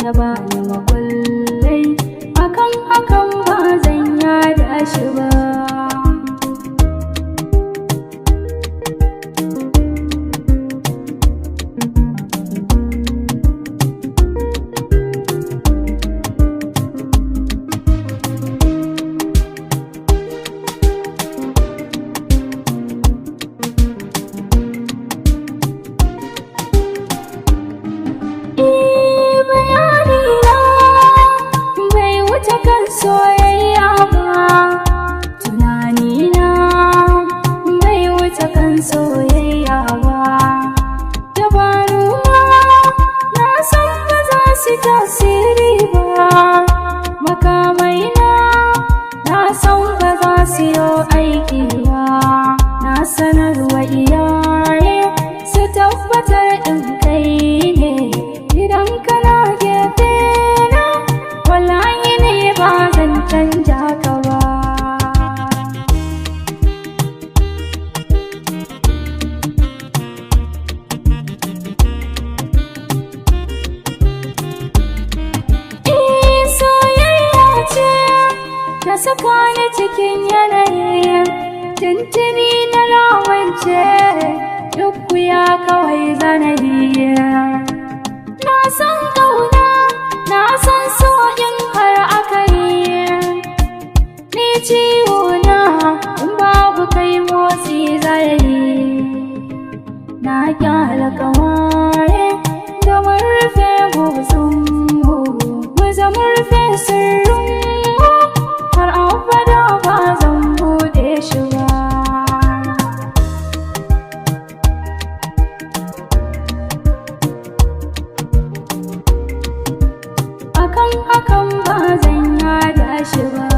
ya bani makullai, akan hakan ba zan yada shi ba. Bai wuce kan soyayya ba, tunanina bai wuce kan soyayya ba, dabaruna na san ba za su tasiri ba, makamaina na san ba za su yi aiki ba, na sanarwa iyaye su tabbatar in kai ne idan kana gefe na, wallahi ne ba zan canja ka ba. Soyayya ce ta saka ni cikin yanayi, tuntuni na rawance duk wuya kawai zanayi. Na san ƙauna, na san so in har aka yi, ni ciwo na in babu kai motsi zai yi. Na kyala kawaye domin rufe gozonmu, mu zama rufe sirrinmu, har abada ba zan buɗe shi ba. Akan hakan ba zan yada shi ba.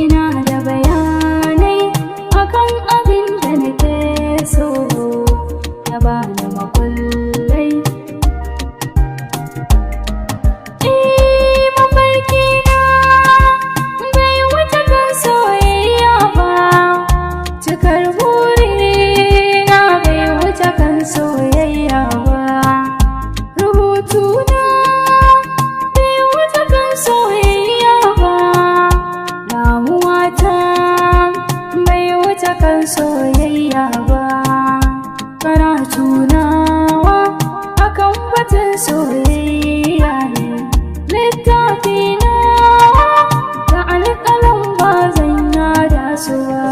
Ina da bayanai akan abin da nake so, ya bani makullai. Mafarki na bai wuce kan soyayya ba, cikar buri na bai wuce kan soyayya ba, rubutu na bai wuce kan soyayya ba, damuwata bai wuce kan soyayya ba, karatu nawa akan batun soyayya ne, littafi nawa da alƙalam ba zan yada su ba.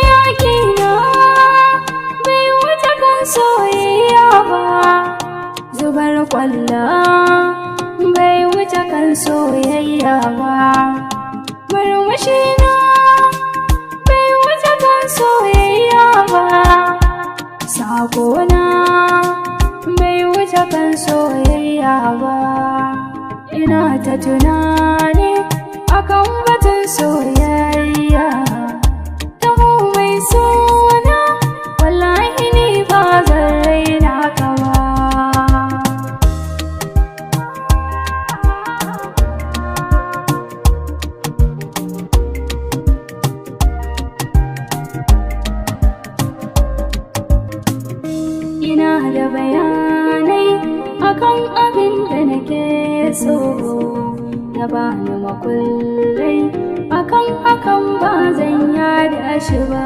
Yakina bai wuce kan soyayya ba, zubar kwalla bai wuce kan soyayya ba, murmushi na bai wuce kan soyayya ba, sakona bai wuce kan soyayya ba. Ina ta tunani akan batun soyayya, taho mai suna, wallahi ni ba zan raina ka ba. Ina da bayanai akan abin da nake so, ya bani makullai, akan hakan ba zan yada shi ba.